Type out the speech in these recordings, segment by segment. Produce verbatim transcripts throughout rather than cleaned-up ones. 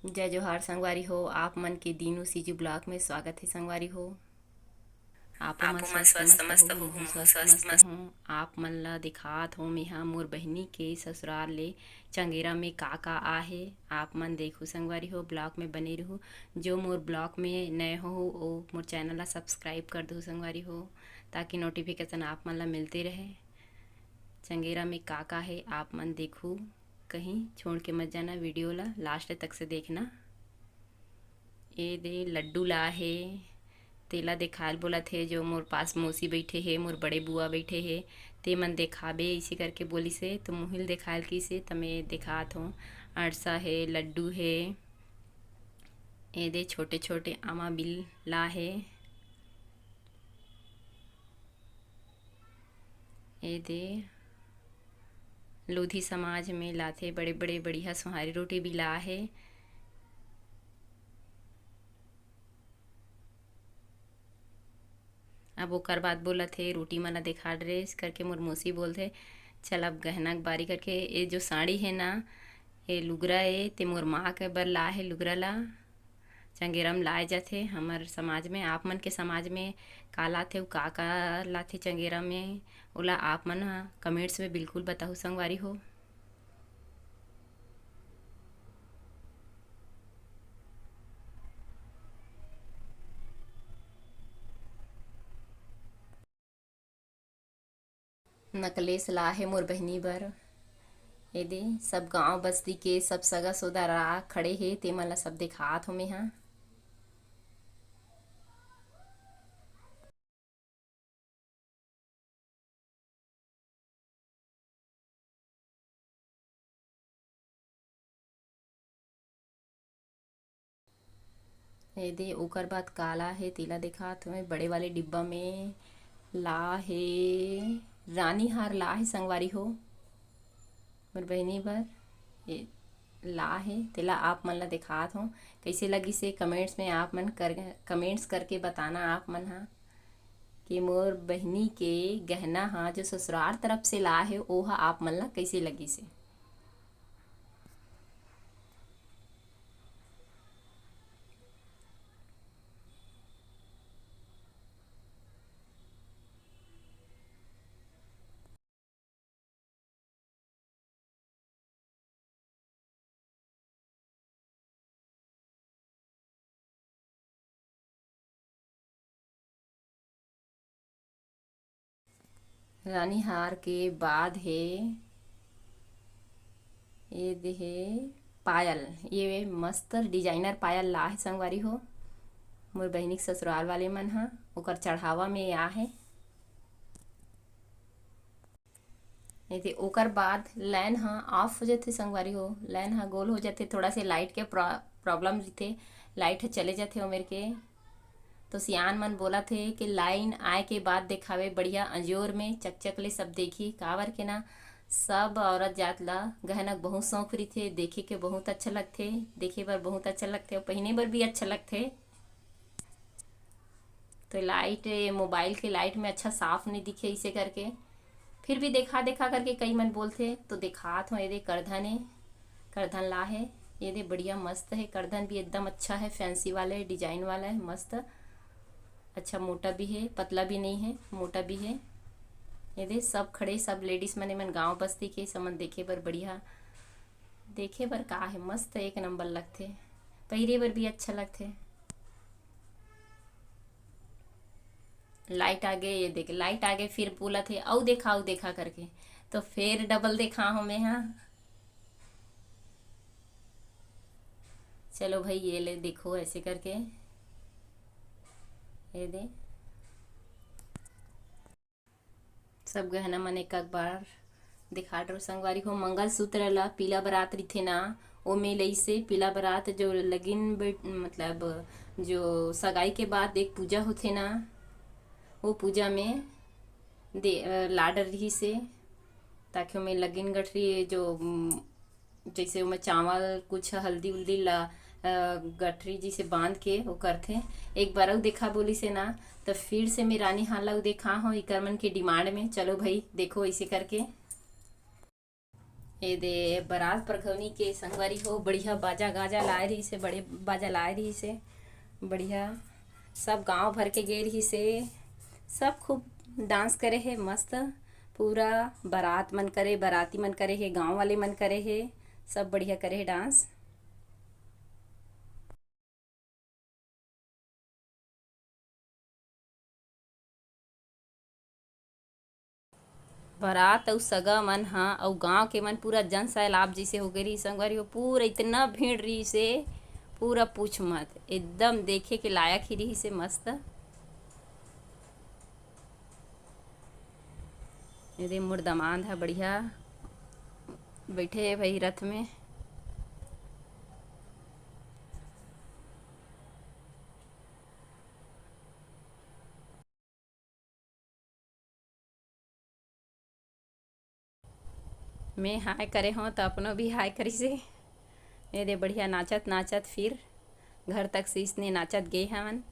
जय जोहार संगवारी हो, आप मन के दीनू सीजू ब्लॉग में स्वागत हे संगवारी हो। आप मन स्वस्थ मस्त हो, हमहू स्वस्थ मस्त हूँ। आप मन ला दिखात हो मेहा मोर बहिनी के ससुराल ले चंगेरा में का का आहे। आप मन देखू संगवारी हो, ब्लॉग में बने रहू। जो मोर ब्लॉग में नए हो, ओ मोर चैनल ला सब्सक्राइब कर दू संगवारी हो, ताकि नोटिफिकेशन आप मन ला मिलते रहे। चंगेरा में का का हे, आप मन देखू, कहीं छोड़ के मत जाना वीडियो ला, लास्ट तक से देखना। ए दे लड्डू ला हे, तेला देखाल बोलत हे, जो मोर पास मौसी बैठे हे, मोर बड़े बुआ बैठे हे, ते मन देखाबे, इसे करके बोलिस हे, तो मुहिल देखाल किस हे, त मैं देखात हूँ। अड़सा हे, लड्डू हे, ए दे छोटे छोटे आमा बिल ला हे, ए दे लोधी समाज में लाथे बड़े बड़े बढ़िया सोहारी रोटी भी ला हे। अब ओकर बाद बोलत हे, "रोटी मन ला देखा ड्रेस," करके मोर मौसी बोलथे। चल, अब गहना के बारी करके, ए जो साड़ी हे ना, ए लुगरा ए, ते मोर माँ के बर ला हे लुगरा ला। चंगेरा म लाए जाथे हमर समाज में। आप मन के समाज में का लाथे अउ का का लाथे चंगेरा में, ओला आप मन ह कमेंट्स में बिल्कुल बताहू संगवारी हो। नकलेस ला हे मोर बहिनी बर। एदे सब गांव बस्ती के सब सगा सोदरा खड़े हे, तेमन ला सब देखात हो मेहा। एदे ओकर बाद काला हे, तेला देखात हवे बड़े वाले डिब्बा में ला हे, रानी हार ला हे संगवारी हो, मोर बहिनी बर ए ला हे, तेला आप मन ला देखात हो। कइसे लगिस हे कमेंट्स में आप मन कर, कमेंट्स करके बताना आप मन हा कि मोर बहिनी के गहना हा जो ससुराल तरफ से ला हे, ओ हा आप मन ला कइसे लगिस हे। रानी हार के बाद हे, ये दे हे पायल, ये मस्त डिजाइनर पायल ला हे संगवारी हो, मोर बहिनी के ससुराल वाले मन हा, ओकर चढ़ावा में आ हे। नहीं ते ओकर बाद लाइन हा ऑफ हो जाथे संगवारी हो, लाइन हा गोल हो जाथे, थोड़ा से लाइट के प्रॉ-, प्रॉब्लम रहिथे, लाइट हा चले जाथे ओमेर के। तो सियान मन बोलत हे कि लाइन आए के बाद देखावे बढ़िया अंजोर में चकचक ले सब देखी, काबर के ना सब औरत जात ला गहना के बहुत शौक रहिथे, देखे के बहुत अच्छा लगथे, देखे बर बहुत अच्छा लगथे अउ पहिने बर भी अच्छा लगथे। तो लाइट, ये मोबाइल के लाइट में अच्छा साफ नहीं दिखे इसे करके, फिर भी देखा देखा करके कई मन बोलथे तो देखात हो। ये दे करधन है, करधन ला है, ये दे बढ़िया मस्त है, करधन भी एकदम अच्छा है, फैंसी वाला है, डिजाइन वाला है, मस्त। अच्छा मोटा भी है, पतला भी नहीं है, मोटा भी है। ये दे सब खड़े, सब लेडीज मन, मन गांव बस्ती के समन देखे बर बढ़िया, देखे बर का है, मस्त एक नंबर लगथे, पहिरे बर भी अच्छा लगथे। लाइट आ गए, ये देख लाइट आ गए, फिर बोलत हे अउ देखा, अउ देखा करके, तो फिर डबल देखा हो मैं हा। चलो भाई, ये ले देखो ऐसे करके, ये दे सब गहना मन एक, एक बार दिखा डरो संगवारी हो। मंगलसूत्र ला पीला बरात रहिथे ना, ओमे लइसे पीला बरात जो लगिन बैठ-, मतलब जो सगाई के बाद एक पूजा होथे ना, वो पूजा में दे, अ, लाडर रहिसे, ताकि ओमे लगिन गठरी जो, उम, जैसे ओमे चावल, कुछ हल्दी उल्दी ला, अ, गठरी जैसे बांध के वो करथे। एक बार अउ देखा बोलिसे ना, तो फिर से मैं रानी हाला अउ देखा हो इकर मन के डिमांड में। चलो भाई, देखो ऐसे करके। ये दे बरात परघौनी के संगवारी हो, बढ़िया बाजा गाजा लाए रहिस हे, बड़े बाजा लाए रहिस हे, बढ़िया सब गांव भर के गे रहिस हे, सब खूब डांस करे हे मस्त। पूरा बरात मन करे, बराती मन करे हे, गांव वाले मन करे हे, सब बढ़िया करे हे डांस। बरात अउ सगा मन ह अउ गांव के मन पूरा जन सैलाब जैसे हो गए रहिस संगवारी हो। पूरा इतना भीड़ रहिस हे, पूरा पूछ मत, एकदम देखे के लायक ही रहिस हे, मस्त। ये दे मोर दमांद ह बढ़िया बैठे हे भाई रथ में। मैं हाय करे हों त अपनो भी हाय करिस हे। ये दे बढ़िया नाचत नाचत फिर घर तक से इसने नाचत गे हवन।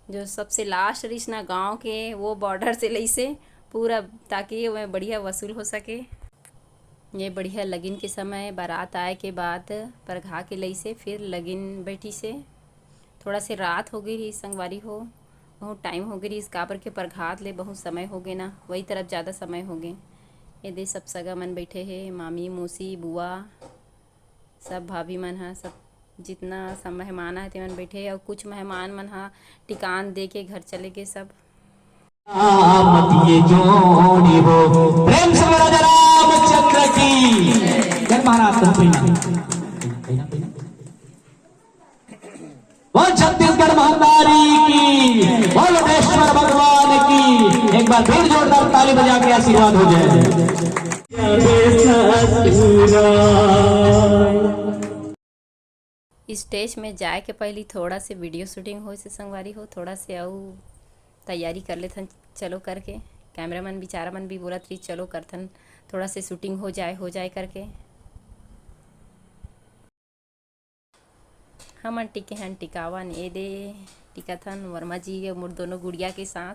जो सबसे लास्ट रहिस ना गांव के, वो बॉर्डर से लइसे पूरा, ताकि ओमे बढ़िया वसूल हो सके। ये बढ़िया लगिन के समय बारात आए के बाद परघा के लइसे फिर लगिन बैठिसे। थोड़ा से रात हो गई रहिस संगवारी हो, बहुत टाइम हो गई रहिस, काबर के परघात ले बहुत समय हो गए ना, वही तरफ ज़्यादा समय हो गए। ये दे सब सगा मन बैठे हे, मामी, मौसी, बुआ, सब भाभी मन ह, सब जितना सब मेहमान आए तेमन बैठे हे, अउ कुछ मेहमान मन ह टिकान दे के घर चले गए सब। राम ये जोड़ी हो। प्रेम से बोला जय रामचंद्र की। जय महाराज, तुम पहना। पहना, पहना। बोल छत्तीसगढ़ महतारी की, बोल लोकेश्वर भगवान की। एक बार फिर जोरदार ताली बजा के आशीर्वाद हो जाए। स्टेज में जाए के पहली थोड़ा से वीडियो शूटिंग होइस हे संगवारी हो, थोड़ा से अउ तैयारी कर लेथन चलो करके। कैमरा मन बेचारा मन भी बोलत रही चलो करथन, थोड़ा से शूटिंग हो जाए, हो जाए करके। हमन टिके हन टिकावन, ए दे टिकथन वर्मा जी अउ मोर दोनों गुड़िया के साथ।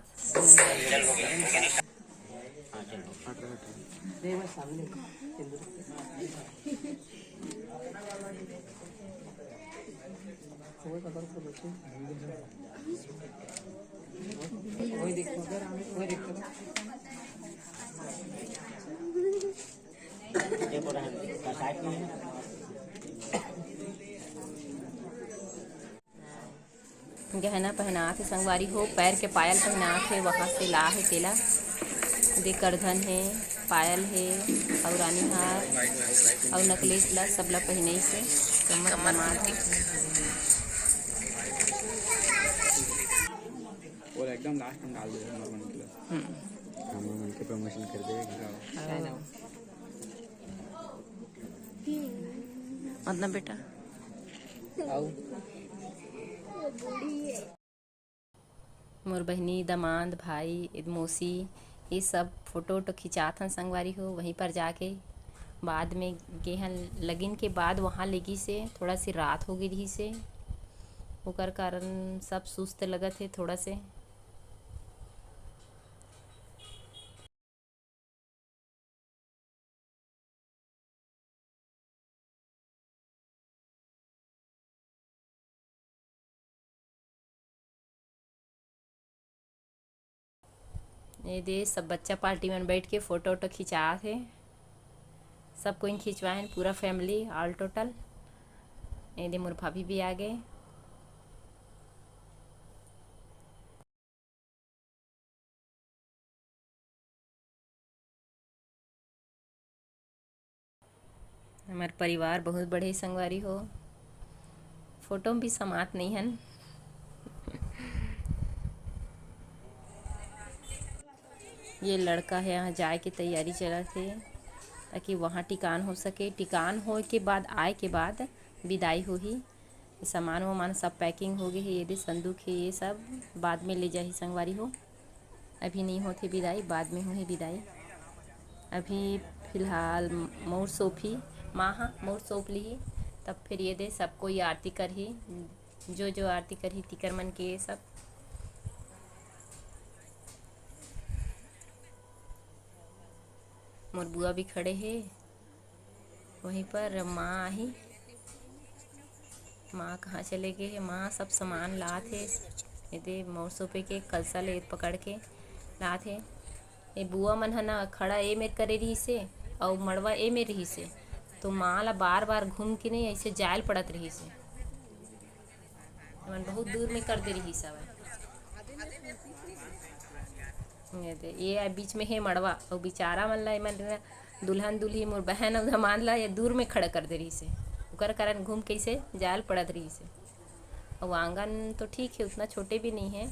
गहना पहनात हे संगवारी हो, पैर के पायल पहनात हे, वहाँ से ला हे तेला। दे करधन हे, पायल हे, अउ रानी हार, अउ necklace ला, सबला पहिनइस हे, कमर कमात हे। वो एकदम लास्ट में डाल दे, हमर मन के लिए। हम्म। हमर मन के प्रमोशन कर दे। हाँ। मतलब बेटा। आऊ। मोर बहिनी, दमांद, भाई, मौसी, ये सब फोटो वोटो खिंचात हन संगवारी हो, वहीं पर जाके। बाद में गे हन, लगिन के बाद वहाँ लेगिस हे, थोड़ा से रात हो गे रिहिस हे, ओकर कारण सब सुस्त लगत हे थोड़ा से। ये दे सब बच्चा पार्टी मन बैठ के फोटो वोटो खिंचात हे। सब कोई खिंचवाए हे, पूरा family, all total। ये दे मोर भाभी भी आ गए। हमर परिवार बहुत बड़े संगवारी हो, फोटो में भी समात नहीं हन। ये लड़का हे, यहाँ जाए के तैयारी चलत हे, ताकि वहाँ टिकान हो सके। टिकान होए के बाद, आए के बाद विदाई होही। सामान वामान सब packing हो गए हे, ये दे संदूक हे, ये सब बाद में ले जाही संगवारी हो। अभी नहीं होथे विदाई, बाद में होही विदाई। अभी फिलहाल मौर सौंपही, माँ ह मौर सौंप लिही, तब फिर ये दे सब कोई आरती करही, जो जो आरती करही तिकर मन के ये सब। मोर बुआ भी खड़े हे वहीं पर। माँ आही, माँ कहाँ चले गे हे? माँ सब सामान लात हे, एदे मउर सोपे के कलसा ले पकड़ के लात हे। ये बुआ मन ह ना खड़ा ए मेर करे रहिस हे, अउ मड़वा ए मेर रहिस हे, तो माँ ला बार बार घूम के नहीं ऐसे जायल पड़त रहिस हे। एमन बहुत दूर में कर दे रहिस हवय। ये दे, ये आ बीच में हे मड़वा, अउ बिचारा मन ला एमन दुल्हन दुल्ही मोर बहन अउ दमांद ला ये दूर में खड़ा कर दे रहिस हे। ओकर कारण घूम कैसे जायल पड़त रहिस हे। अउ आंगन तो ठीक है, उतना छोटे भी नहीं है।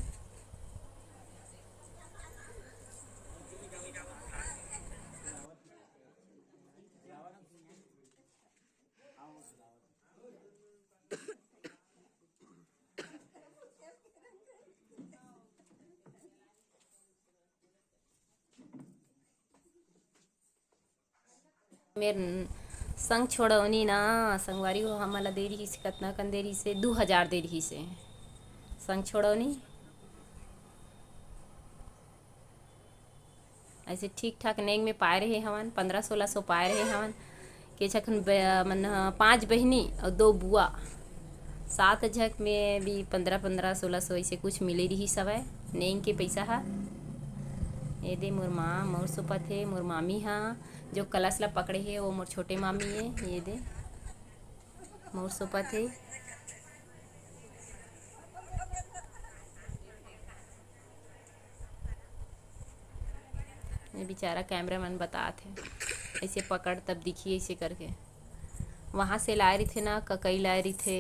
मेर संग छोड़ौनी ना, संगवारी हो, हमन ला दे रिहिस, कतना कन दे रिहिस हे, दू हजार दे रिहिस हे संग छोड़ौनी। ऐसे ठीक ठाक नेंग में पाए रहे हवन, पंद्रह सोलह सौ पाए रहे हवन। के छकन ब-, मन ह, पांच बहिनी अउ दो बुआ, सात झक में भी पंद्रह पंद्रह सोलह सौ ऐसे कुछ मिले रिहिस हवय नेंग के पैसा ह। ये दे मोर माँ मउर सोपत हे, मोर मामी ह जो कलश ला पकड़े हे वो मोर छोटे मामी हे। ये दे मउर सोपत हे। ये बेचारा कैमरा मैन बतात हे, ऐसे पकड़ तब दिखी ऐसे करके। वहाँ से लाए रहिथे ना, ककई लाए रहिथे,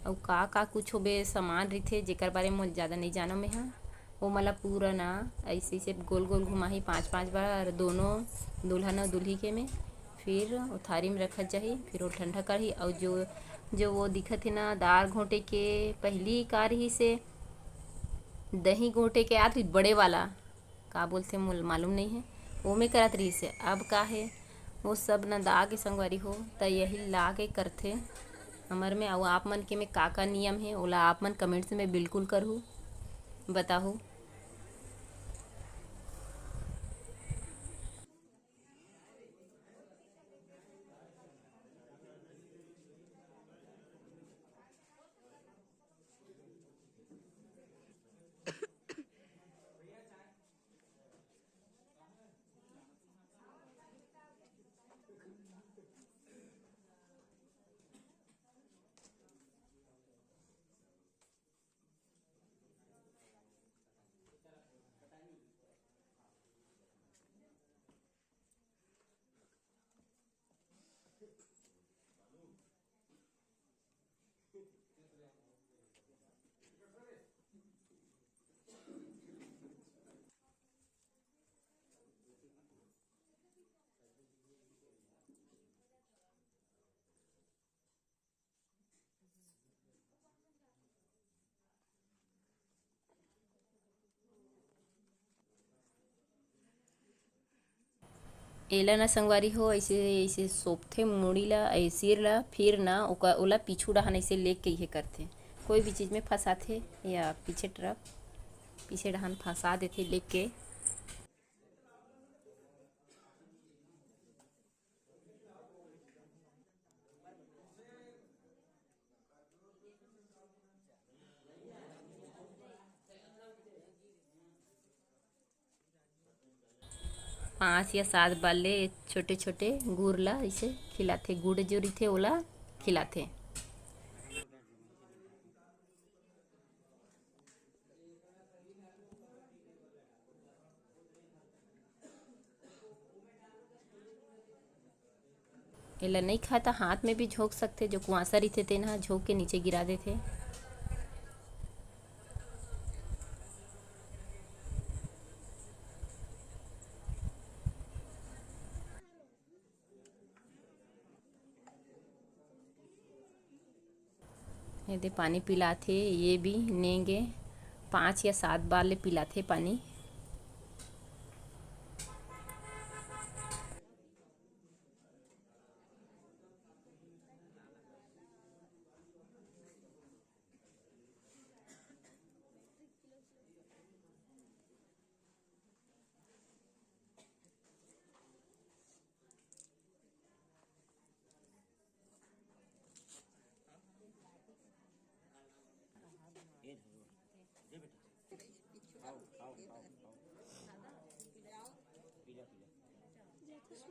अउ का का कुछ होबे सामान रहिथे, जेकर बारे में ज़्यादा नहीं जानव मैं ह। वो मला पूरा ना ऐसे ऐसे गोल गोल घुमाही पाँच पाँच बार, दोनों दुल्हन अउ दुल्ही के में। फिर वो थारी में रखत जाही, फिर वो ठंडा करही। अउ जो, जो वो दिखत हे ना दार घोंटे के, पहली का रहिस हे, दही घोंटे के आत रहिस बड़े वाला, का बोलथे मोला मालूम नहीं है, वो में करत रहिस हे। अब का है, वो सब ना दा के संगवारी हो, त यही ला के करथे। हमर में अउ आप मन के में का का नियम है, ओला आप मन कमेंट्स में बिल्कुल करहू, बताहू। एला ना संगवारी हो, ऐसे, ऐसे सोपथे मुड़ी ला, ऐ सिर ला, फिर ना ओका, ओला पीछू डहान ऐसे लेग के इहे करथे। कोई भी चीज में फंसाथे या पीछे तरफ, पीछे डहान फंसा देथे लेग के। पाँच या सात बार ले छोटे-छोटे गुर ला इसे खिलाथे, गुड़ जो रहिथे ओला खिलाथे। एला नइ खाय त हाथ में भी झोंक सकथे, जो कुआंसा रहिथे तेन ह झोंक के नीचे गिरा देथे। एदे पानी पिलाथे, ये भी नेंगे पाँच या सात बार ले पिलाथे पानी।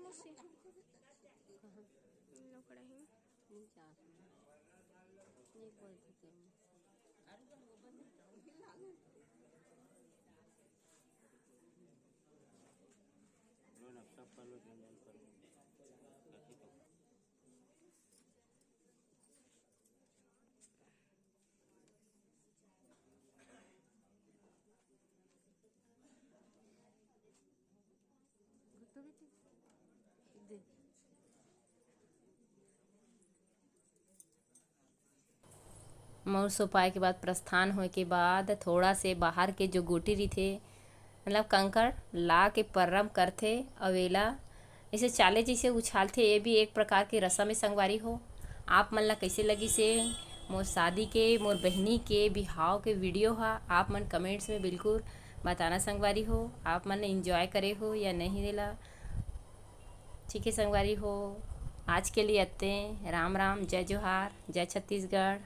मुसी। लोकड़ा ही। नहीं चाहत हूँ। नहीं बोलती तेरे मुँह से। लो ना, सब कर लो, जन जन कर लो। रखी तो। मउर सोपाए के बाद, प्रस्थान होए के बाद, थोड़ा से बाहर के जो गोटी रहिथे, मतलब कंकड़ ला के परम करथे, अउ एला जइसे चाले जइसे उछालथे। ये भी एक प्रकार के रसम ए संगवारी हो। आप मन ला कइसे लगिस ए मोर शादी के, मोर बहिनी के बिहाव के video हा, आप मन comments में बिल्कुल बताना संगवारी हो, आप मन enjoy करे हो या नहीं, एला। ठीक है संगवारी हो, आज के लिए अत्ते। राम राम, जय जोहार, जय छत्तीसगढ़।